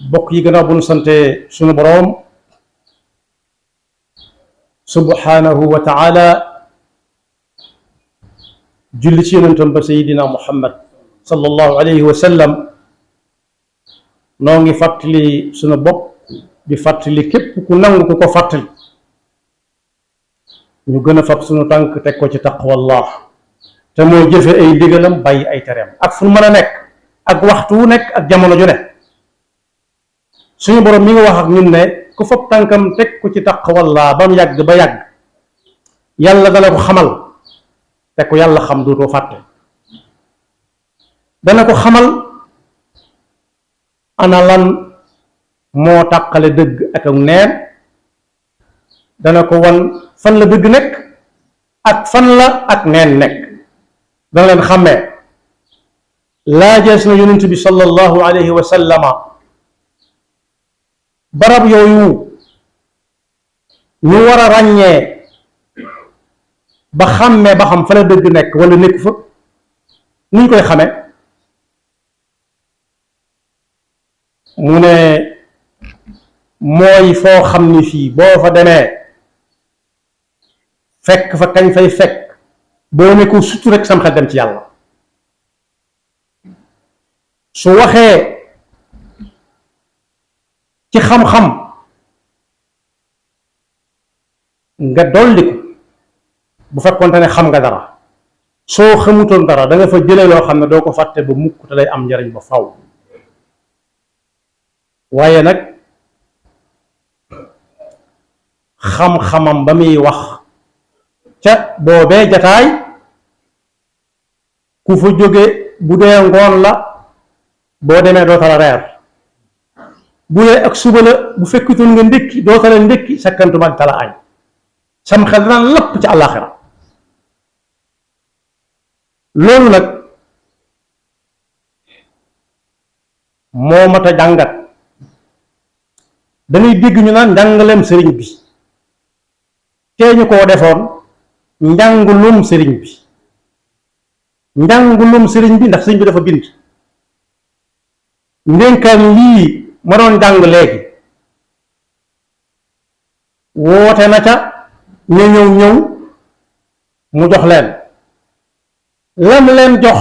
bokk yi gannaaw bu nu sante sunu boroom subhanahu wa taala julli ci yonentam ba sayidina muhammad sallallahu alayhi wa sallam noo ngi fàttali sunu bopp di fàttali képp ku nangu ku ko fàttali ñu gën a fab sunu tànk teg ko ci taqwallah te mooy jëfe ay ndigalam bàyyi ay tereem ak fu mën a nekk ak waxtu wu nekk ak jamono ju ne suñu borom mi ngi wax ak ñun ne ku fab tànkam teg ko ci taqwallah ba mu yàgg ba yàgg yàlla dana ko xamal te ko yàlla xam dootoo fàtte dana ko xamal ana lan moo tàqale dëgg ak neen dana ko wan fan la dëgg nekk ak fan la ak neen nekk dana leen xàmmee laajees na yonent bi sallallahu alayhi wa sallama barab yooyu ñu war a ràññee ba xàmmee ba xam fa la dëgg nekk wala nekk fa nuñ koy xamee mu ne mooy foo xam ni fii boo fa demee fekk fa kañ fay fekk boo ne ko sutu rek sam xel dem ci yàlla su waxee ci xam-xam nga dolli ko bu fekkoonte ne xam nga dara soo xamutoon dara da nga fa jëlee loo xam ne doo ko fàtte ba mukk te lay am njariñ ba faw waaye nag xam-xamam ba muy wax ca boobee jataay ku fa jóge bu dee ngoon la boo demee doo tala reer bu dee ak suba la bu fekkutoon nga ndékki doo tala ndékki sakkantuma ak tala añ sam xel dana lapp ci àllaaxira loolu nag moo mat a jàngat dañuy dégg ñu naan njàngaleem sëriñ bi tee ñu koo defoon njàngulum sëriñ bi njàngulum sëriñ bi ndax sëriñ bi dafa bind ndénkaan lii ma doon jàng léegi woote na ca ñu ñëw mu jox leen lam leen jox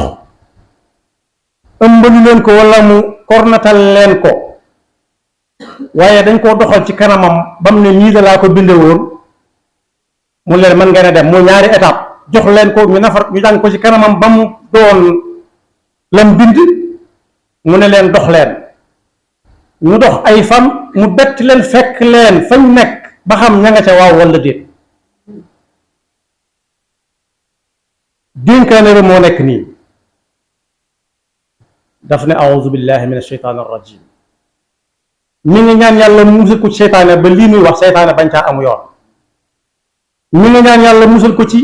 ëmbalu leen ko walla mu kornatal leen ko waaye dañ koo doxal ci kanamam bam ne nii da laa ko binde woon mu leen mën ngeen a dem mu ñaari étape jox leen ko ñu nafar ñu jàng ko ci kanamam ba mu doon lam bind mu ne leen dox leen ñu dox ay fan mu bett leen fekk leen fañ nekk ba xam ña nga ca waaw walla déet dénkaane ba moo nekk nii daf ne a'uuzu billahi min asheytaan arrajim mi ngi ñaan yàlla musal ko ci seytaane ba lii muy wax seytaane bañ caa amu yoon mi ngi ñaan yàlla musal ko ci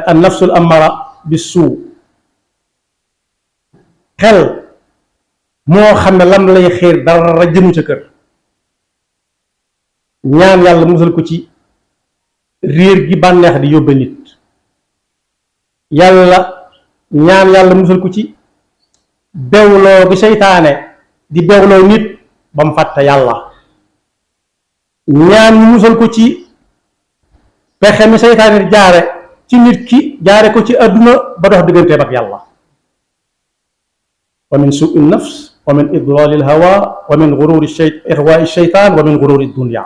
an nafsul amara bi suu xel moo xam ne lam lay xiir dara jëmu ca kër ñaan yàlla musal ko ci réer gi bànneex di yóbbe nit yàlla ñaan yàlla musal ko ci bewloo gi seytaane di bewloo nit ba mu fàtte yàlla ñaan ñu musal ko ci pexe mi seytaane di jaare ci nit ki jaare ko ci àdduna ba dox digganteem ak yàlla wa min suui nafs wa min idlali lhawa wa min gururi ixwaai sheytaan wa min gururi dunia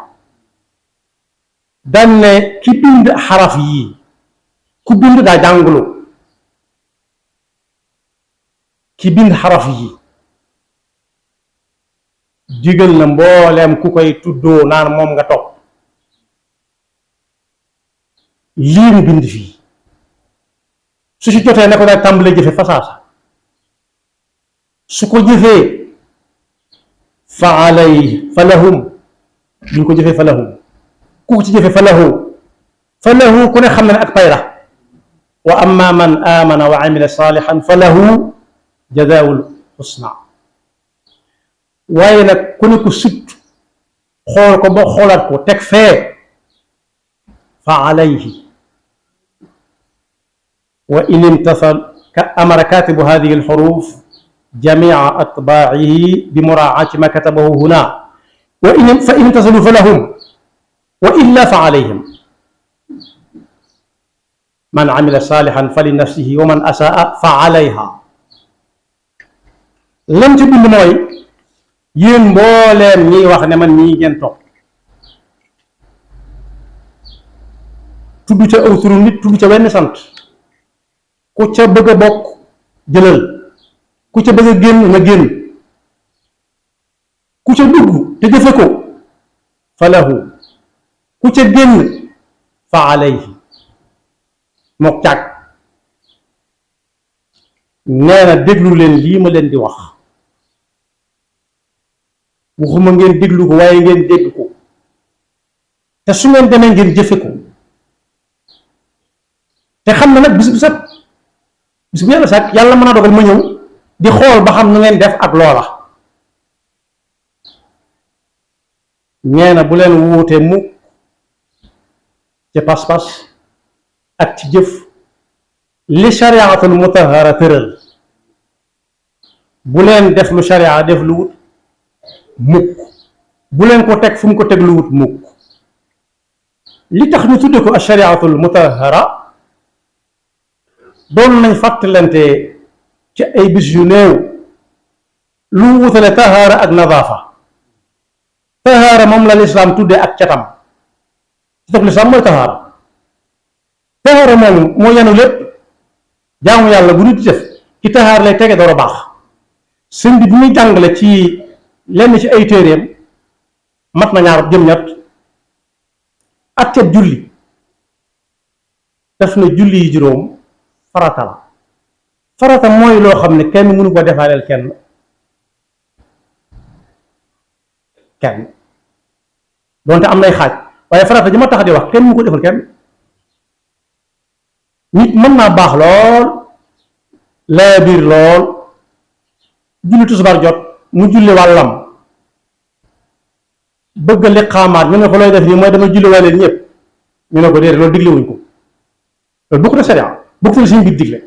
daan ne ki bind xaraf yii ku bind daa jàngulu ki bind xaraf yi digal na mbooleem ku koy tuddoo naan moom nga topp lii mu bind fii su ci jotee ne ko daal tàmbalee jëfe fasaasa su ko jëfee fa alayhi fa lahum duñ ko jëfee fa lahum ku ci jëfe fa lahu ku ne xam na ne ak pay la wa amma man amana wa amila salihan fa lahu jazaawul husna waaye nag ku ne ko sut xool ko ba xoolaat ko teg fee fa alayhi wa in imtasal amara katibu hadihi alxuruf جميع أتباعه بمراعاة ما كتبه هنا فإن امتثلوا فلهم وإلا فعليهم من عمل صالحا فلنفسه ومن أساء فعليها لم تبين موي ين مبولم ñi wax ne man ñi ngeen top tuddu ca aw turu nit tuddu ca wenn sant ku ca bëgg bokk jëlal ku ca bëgg génn nga génn ku ca dugg te jëfe ko falahu ku ca génn fa alayhi mook càgg nee na déglu leen lii ma leen di wax waxuma ngeen déglu ko waaye ngeen dégg ko te su ngeen demee ngeen jëfe ko te xam na nag bis bu set bis bu yàlla sàkk yàlla mën a dogal ma ñëw di xool ba xam nu ngeen def ak loola nee na bu leen wuute mukk ci pas-pas ak ci jëf li shariatul mutahara tëral bu leen def lu sharia def lu wut mukk bu leen ko teg fu mu ko teg lu wut mukk li tax ñu tudde ko ashariatul mutahara doon nañ fàttalante ci ay bis yu néew lu wutale tahara ak nadaafa tahara moom la lislaam tudde ak catam ci tax lislaam mooy tahara moom moo yanu lépp jaamu yàlla bu nit def ci tahaar lay tege door a baax sëñ bi muy jàngale ci lenn ci ay téeréem mat na ñaar jëm ñett atteb julli daf na julli yi juróom farata la farata mooy loo xam ne kenn mënu ko defaaleel kenn donte am nay xaaj waaye farata ji ma tax di wax kenn mënu ko defal kenn nit mën naa baax lool laa biir lool julli tisbaar jot mu julli wàllam bëgg a liqaamaat ñu ne ko looy def nii mooy dama julli wàlleen ñëpp ñu ne ko déedéet loolu digle wuñ ko loolu bokkut a sharia bokkut a suñu biir digle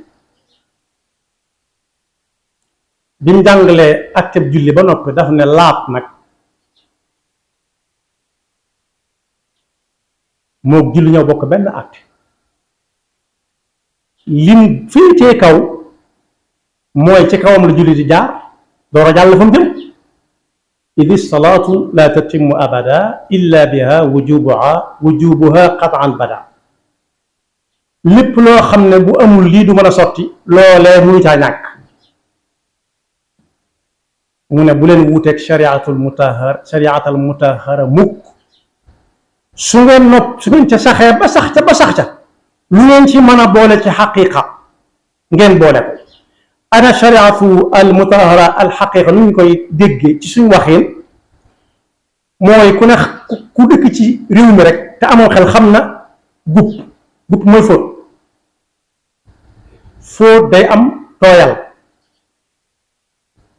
bi mu jàngalee atteb julli ba noppi daf ne laab nag moo julli ñoo bokk benn atte lim féetee kaw mooy ci kawam la julli di jaar door a jàll fa mu jëm idi salaatu la tatimu abada illa biha wujubuha qatan bada lépp loo xam ne bu amul lii du mën a sotti loolee muy caa ñàkk mu ne bu leen wuuteeg shariatul mutahara mukk su ngeen ca saxee ba sax ca lu ngeen ci mën a boole ci xaqiqa ngeen boole ko ana shariatu al mutahara al xaqiqa nu ñu koy déggee ci suñu waxin mooy ku ne ku dëkk ci réew mi rek te amoo xel xam na gupp mooy fóot day am tooyal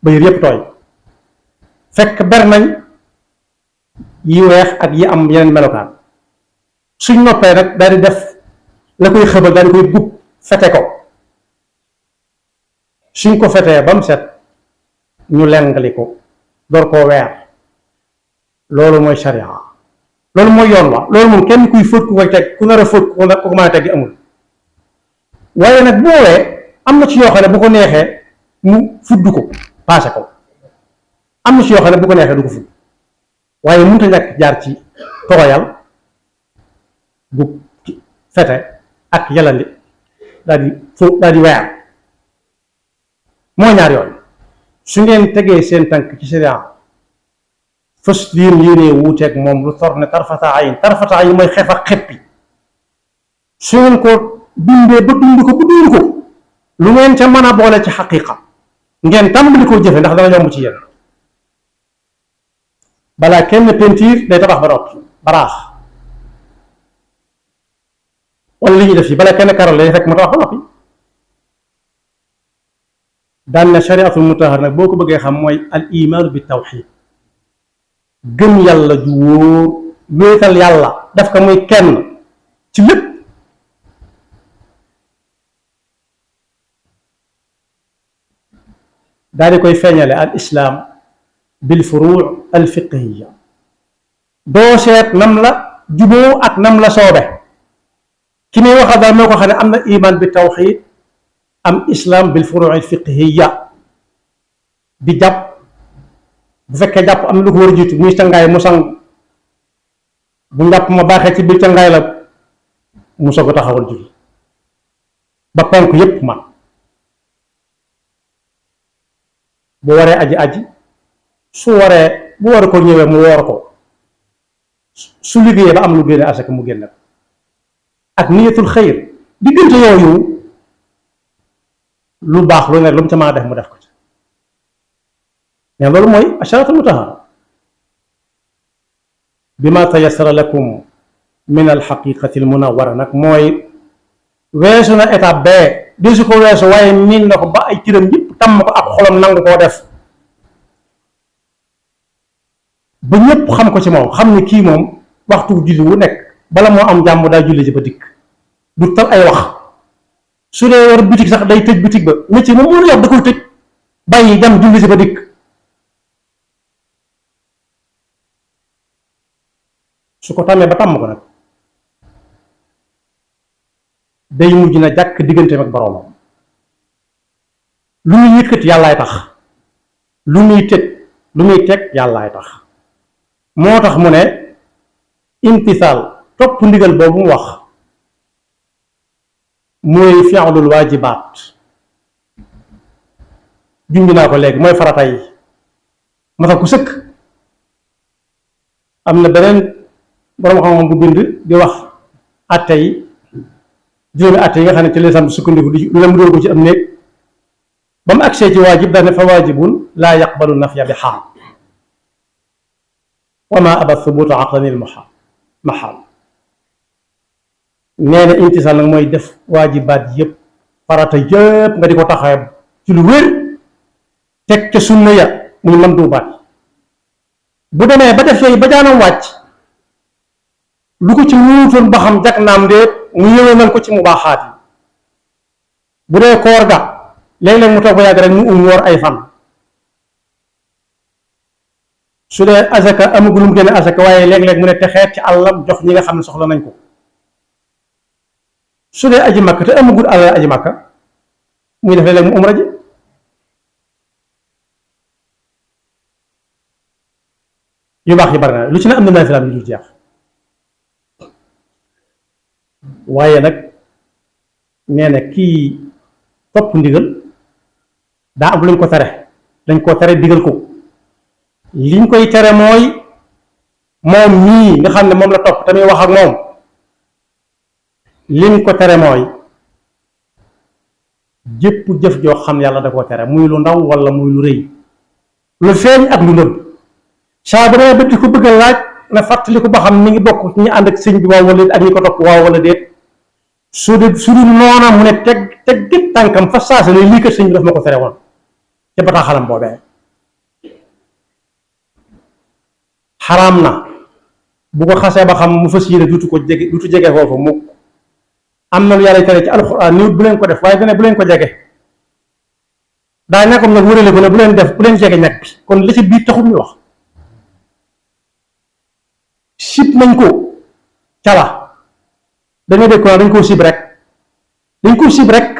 ba yër yépp tooy fekk ber nañ yi weex ak yi am yeneen melokaan suñ noppee nag daal di def la koy xëbal daal di koy gupp fete ko suñ ko fetee ba mu set ñu lengali ko door koo weer loolu mooy sharia loolu mooy yoon wa loolu moom kenn kuy fóot ku koy teg ku nar a fóot ku ko mën a teg amul waaye nag boowee am na ci yoo xam ne bu ko neexee mu fudd ko paase ko am na ci yoo xam ne bu ko neexee du ko fudd waaye mënut a ñàkk jaar ci tooyal bu fete ak yalandi daal di weer moo ñaar yoon su ngeen tegee seen tànk ci sharia fës yéene wuuteeg moom lu tor ne tarfata ayin mooy xef ak xeppi su ngeen ko dundee ba dund ko lu ngeen ca mën a boole ci xaqiqa ngeen tàmbali koo jëfe ndax dana yomb ci yéen balaa kenn pentiir day tabax ba noppi baraax wala li ñuy def yi balaa kenn karal lay fekk mu tabax ba noppi daan na shariatul mutahhar nag boo ko bëggee xam mooy al imaanu bi tawxid gëm yàlla ju wóor wéetal yàlla def ko muy kenn ci lépp daal di koy feeñale al islam bil furuu al fiqhiya doo seet nam la juboo ak nam la soobe ki muy waxal daal moo ko xam ne am na iman bi tawxid am islam bil furuu al fiqhiya di jàpp bu fekkee jàpp am lu ko war a jiitu muy cangaay mu sang bu njàpp ma baaxee ci biir cangaay la mu soog a taxawal julli ba ponk yépp man bu waree aji su waree bu war ko ñëwee mu woor ko su liggéeyee ba am lu génne asaka mu génne ko ak niyatul xayr diggante yooyu lu baax lu ne lu mu ca mën a def mu def ko ci mais loolu mooy asharatul mutahara bima tayassara lakum min alxaqiqati almunawara nag mooy weesu na étape bee di su ko weesu waaye miin na ko ba ay cëram yëpp tàmm ko ab xolam nangu koo def ba ñëpp xam ko ci moom xam ne kii moom waxtu julli wu nekk bala moo am jàmm daa julli ji ba dikk du tal ay wax su dee war bitig sax day tëj bitig ba métier moom mënu yor da koy tëj bàyyi dem julli ji ba dikk su ko tàmmee ba tàmm ko nag day mujj na jàkk digganteem ak boroomam lu muy yëkkat yàllaay tax lu muy teg yàllaay tax moo tax mu ne imtisaal topp ndigal boobu mu wax mooy fi'lul waajibaat junj naa ko léegi mooy farata yi mata ku sëkk am na beneen boroom xam-xam bu bind di wax atte yi juróomi atte yi nga xam ne ci lislaam sukkandiku lu ne mu dóor ko ci am néeg ba mu agsee ci waajib dane fa waajibun laa yaqbalu nafya bi xaal wa ma aba thubuta aqlanil maxaal nee na imtisaal nag mooy def waajibaat yëpp farata yëpp nga di ko taxawee ci lu wér teg ca sunna ya muy manduubaat bu demee ba def yooyu ba jaanam wàcc lu ko ci wuutoon ba xam jag naam déet mu yëwénal ko ci mu baaxaat yi bu dee koor ga léeg-léeg mu toog ba yàgg rek mu woor ay fan su dee asaka amagul mu génne asaka waaye léeg-léeg mu ne te xeet ci àllam jox ñi nga xam ne soxla nañ ko su dee aji makka te amagul àll aji makka muy def léeg-léeg mu umra ji yu baax yi bari na lu ci ne am na naafilaam yu dul jeex waaye nag nee na kii topp ndigal daa am luñ ko tere dañ koo tere digal ko liñ koy tere mooy moom mii nga xam ne moom la topp tamit wax ak moom liñ ko tere mooy jëpp jëf joo xam ne yàlla da koo tere muy lu ndaw wala muy lu rëy lu feeñ ak lu nëbb saa bu demee ba di ko bëgg a laaj na fàttali ko ba xam mi ngi bokk ñi ànd ak sëñ bi waaw wala déet ak ñi ko topp waaw wala déet su dul noona mu ne teg tànkam fa saasa ne lii kat sëñ bi daf ma ko tere woon ca bataaxalam boobee xaraam na bu ko xasee ba xam mu fas yéene duutu jege foofu mu am na lu yàlla tere ci alxuraan ni bu leen ko def waaye dane bu leen ko jege daa ñàkkom nag wërale ko ne bu leen jege ñàkk bi kon li ci biir taxul ñu wax sib nañ ko cala dañoo dégg ko dañ koo sib rek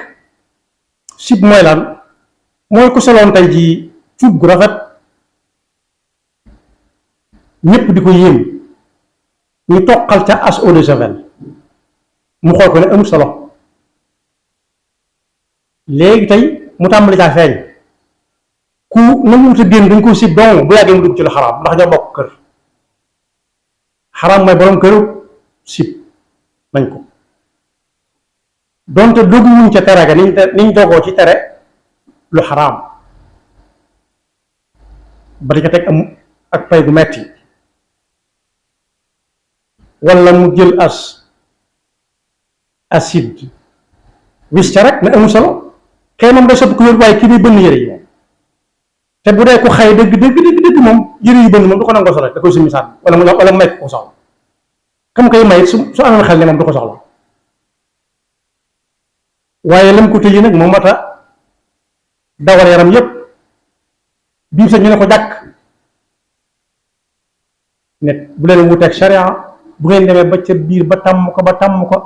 sib mooy lan mooy ko soloon tey ji cuub gu rafet ñépp di ko yéem ñu toqal ca as eau de javel mu xool ko ne amul solo léegi tey mu tàmbali caa feeñ ku nanguwut a génn dañ ko sib dong bu yàggee mu dugg ci lu xaraam ndax ñoo bokk kër xaraam mooy borom këru sib nañ ko donte dogguwuñ ca tere ga niñ dogoo ci tere lu xaraam ba di ca teg am ak pay gu metti wala mu jël acide wis ca rek ne amul solo kay moom day sopp ku wér waaye kii day bënn yëre yi moom te bu dee ko xay dëgg moom yëre yu bënn moom du ko nangoo solo da koy summi sànni wala mu may ko soxla kam koy may su amee xel ne moom du ko soxla waaye lam ko tëjee nag moo mat a dawal yaram yépp biir sa ñu ne ko jàkk ne bu leen wuteeg sharia bu ngeen demee ba ca biir ba tàmm ko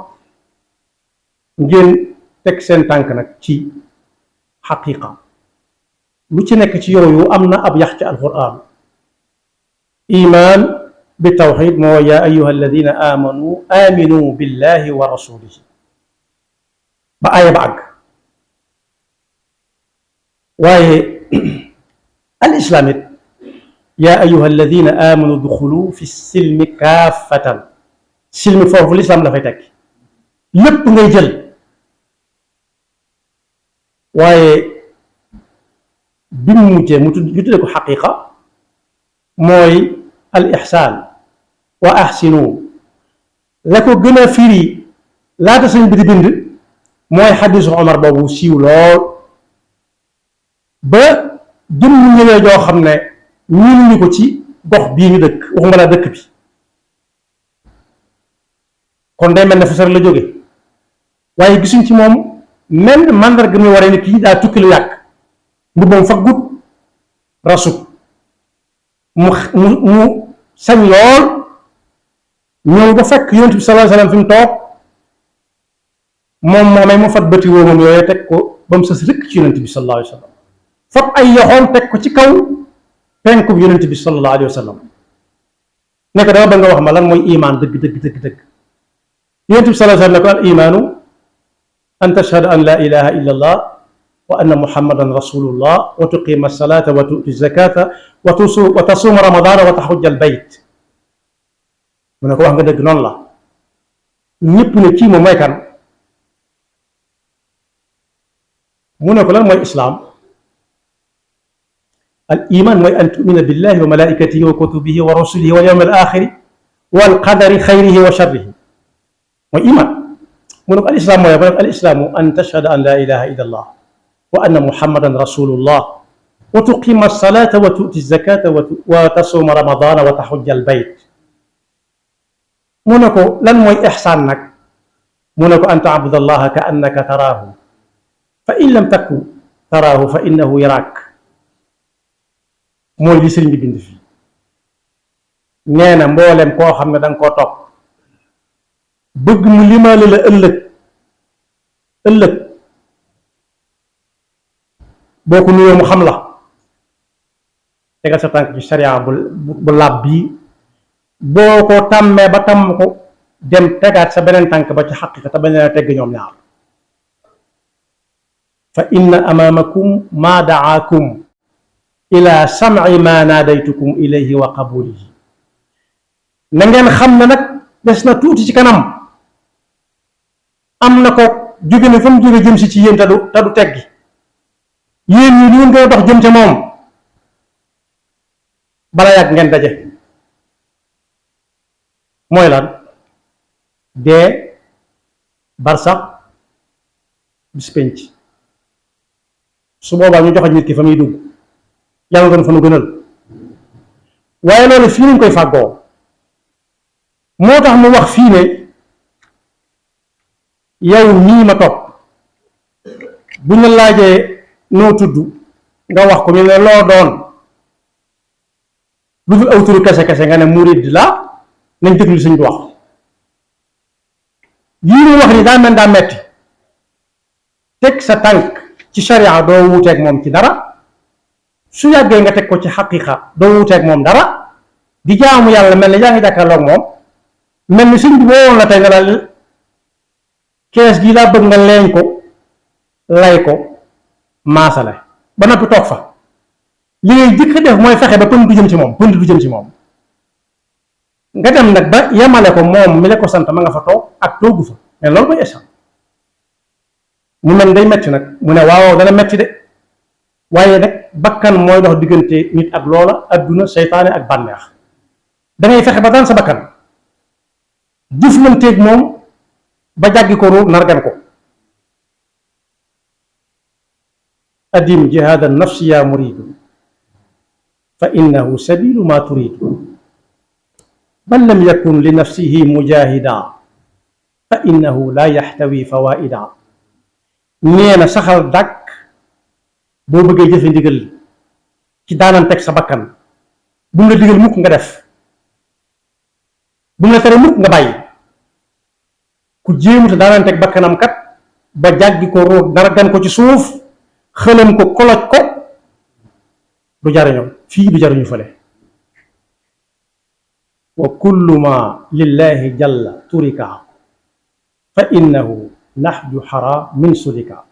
ngeen teg seen tànk nag ci xaqiqa lu ci nekk ci yooyu am na ab yax ci alquran iman bi tawxid moo yaa ayuha alladina amanu aminu billahi wa rasulihi ba aaya ba àgg waaye al islam it yaa ayuha alladina amanu duxulu fi silmi kaafatan silmi foofu lislaam dafay tekki lépp ngay jël waaye bi mu mujjee ñu tuddee ko xaqiqa mooy al ixsaan wa axsinu la ko gën a firi laata sëñ bi di bind mooy xadisu Omar boobu siiw lool ba jëm mu ñëwee joo xam ne ñun ñu ko ci gox bii ñu dëkk waxuma la dëkk bi kon day mel ne fa sar la jóge waaye gisuñ ci moom même mandarga muy waree ni kii daa tukki lu yàgg mbubbam fa gut rasut mu sañ lool ñëw ba fekk yonent bi sallallahu alayhi wasallam fi mu toog moom moomay mu fat bëti woo moom yooyu teg ko ba mu sës rëkk ci yonent bi sallallahu alayhi wasallam fab ay yoxoom teg ko ci kaw penkub yonent bi sallallahu alayhi wasallam ne ko dama ba nga wax ma lan mooy imaan dëgg yonent bi sallallahu alayhi wasallam ne ko al imaanu an tashhada an la ilaha illa allah wa anna muhammadan rasulullah wa tuqima salata wa tu'ti zakata wa tasuma ramadana wa taxujja al bayt mu ne ko wax nga dëgg noonu la ñëpp ne kii moom mooy kan mu ne ko lan mooy islaam al iman mooy an tumina billahi wa malaikatihi wa kutubihi wa rusulihi wal yawmil axiri wal qadari xayrihi wa sharrihi mooy iman mu ne ko al islam mooy al islaamu an tashhada an la ilaha illa allah wa anna muhammadan rasulullah wa tuqima salata wa tu'ti zakata wa tasuma ramadana wa taxujja al bayt mu ne ko lan mooy ixsaan nag mu ne ko an taabuda allaha ka annaka taraahu fa in lam takku taraahu fa innahu yaraak mooy li sëriñ bi bind fii nee na mboolem koo xam ne danga koo topp bëgg mu limaale la ëllëg boo ko nuyoo mu xam la tegal sa tànk ci sariya bu làbb bii boo ko tàmmee ba tàmm ko dem tegaat sa beneen tànk ba ci xaqiqa te bañ leen a tegg ñoom ñaar fa inna amaamakum maa daakum ila sam'i ma naadaytukum ilayhi wa qabulihi na ngeen xam ne nag des na tuuti ci kanam am na ko jóge ne fa mu jóge jëm si ci yéen te du teggi yéen ñi li ngeen koy dox jëm ca moom bala yàgg ngeen daje mooy lan dee barsax bis penc su boobaa ñu joxe nit ki fa muy dugg yàlla doon fa nu gënal waaye loolu fii lañ koy fàggoo moo tax mu wax fii ne yow nii ma topp bu ñu laajee noo tudd nga wax ko ñu ne loo doon lu dul aw turu kese nga ne murid la nañ déglu sëñ bi wax yii mu wax ni daa metti teg sa tànk ci sharia doo wuuteeg moom ci dara su yàggee nga teg ko ci xaqiqa doo wuuteeg moom dara di jaamu yàlla mel ni yaa ngi jàkkaarloog moom mel ni sëñ bi boo woon la tey nga daal kees gi laa bëgg nga leeñ ko lay ko maasale ba noppi toog fa li ngay jëkk def mooy fexe ba pënd du jëm ci moom nga dem nag ba yemale ko moom mi la ko sant ma nga fa toog ak toogu fa mais loolu mooy échec mu mel day metti nag mu ne waaw dana metti de waaye nag bakkan mooy dox diggante nit ak loola adduna seytaane ak bànneex dangay fexe ba daan sa bakkan jëflanteeg moom ba jàggi ko ruur nargan ko adim jihaada nafsi yaa muridu fa innahu sabilu ma turidu man lam yakun li nafsihi mujahida fa innahu la yaxtawi fawaida nee na saxal dàkk boo bëggee jëfe ndigal li ci daananteeg sa bakkan bu mu la digal mukk nga def bu mu la tere mukk nga bàyyi ku jéemuta daananteeg bakkanam kat ba jàggi ko ruut dara gan ko ci suuf xëlam ko koloj ko du jariñoo fii du jariñu fële wa kullu ma lillahi jalla turika fa innahu naxju xara min sulika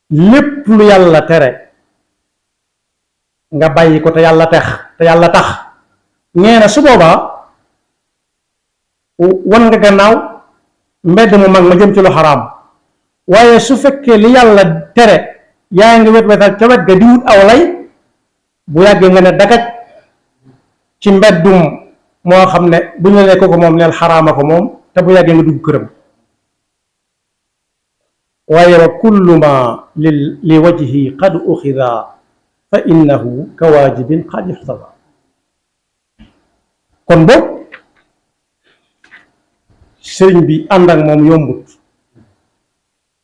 lépp lu yàlla tere nga bàyyi ko te yàlla tax nee na su boobaa wan nga gannaaw mbedd mu mag ma jëm ci lu xaraam waaye su fekkee li yàlla tere yaa ngi wet wetal ca wet ga di wut aw lay bu yàggee nga ne dagaj ci mbeddum moo xam ne bu ñu la ko moom neel xaraama ko moom te bu yàggee nga dugg këram waaye wa kullu ma li wajhi qad uxida fa innahu ka waajibin qad yuxtada kon boog sëriñ bi ànd ak moom yombut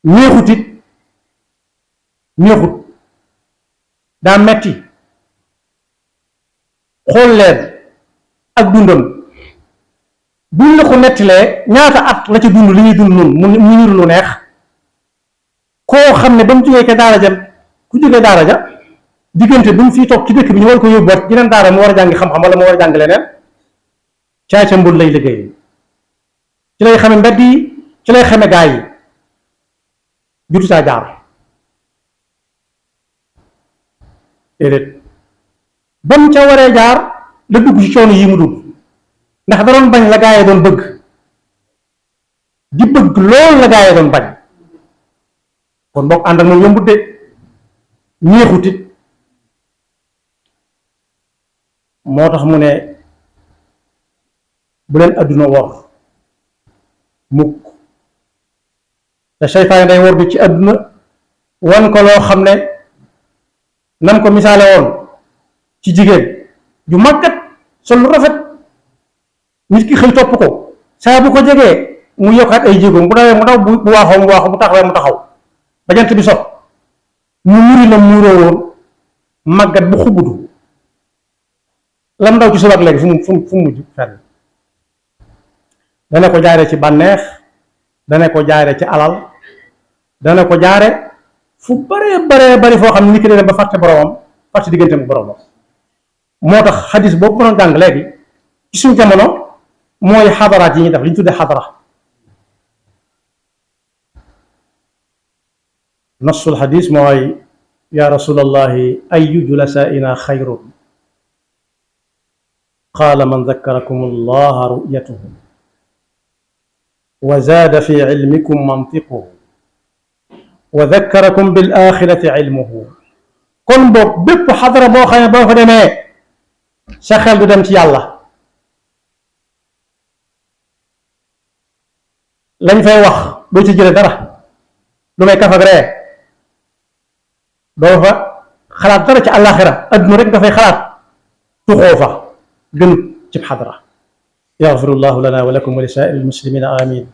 neexut daa metti xool leen ak dundam buñ la ko nettilee ñaata at la ci dund li ñuy dund noonu mu niru lu neex koo xam ne ba mu jógee ca daara ja ku jógee daara ja diggante bu mu fii toog ci dëkk bi ñu war ko yóbbuwaat yeneen daara mu war a jàngi xam-xam wala mu war a jàng leneen caay ca mbul lay liggéey ci lay xame mbedd yi ci lay xame gaa yi jutu saa jaar déedéet ba mu ca waree jaar la dugg ci coono yi mu dugg ndax da doon bañ la gaa yi doon bëgg di bëgg loolu la gaa yi doon bañ kon boog ànd ak moom yombut de neexutit moo tax mu ne bu leen adduna wor mukk te seytaane day wor du ci adduna wan ko loo xam ne nam ko misaale woon ci jigéen ju màggat sol lu rafet nit ki xëy topp ko saa bu ko jegee mu yokkaat ay jéegoom bu dawee mu daw bu waaxoo mu waaxu bu taxawee mu taxaw ba jant bi sot mu muri la muuroo woon màggat bu xubutu lam ndaw ci suba ak léegi fu mu mujj fenn dana ko jaare ci bànneex dana ko jaare ci alal dana ko jaare fu baree bari foo xam ne nit ki dana ba fàtte boromam fàtte diggante mu boromam moo tax xadis boobu mënoon jàng léegi ci suñ jamono mooy xadaraat yi ñuy def li ñu tuddee xadara nassul xadis mooy yaa rasulallahi ayu julasaina xayrun qaala man dakkarakum allaha ru'yatuhu wa zaada fi cilmikum mantiquhu wa dakkarakum bil axirati cilmuhu kon boog bépp xadara boo xam ne boo fa demee sa xel du dem ci yàlla lañ fay wax doo ci jële dara lu may kaf ak ree doo fa xalaat dara ci àllaaxira adduna rek nga fay xalaat tuxoo fa gënut ci xadara yaxfirullahu lana wa lakum wa li saa'iril muslimina amin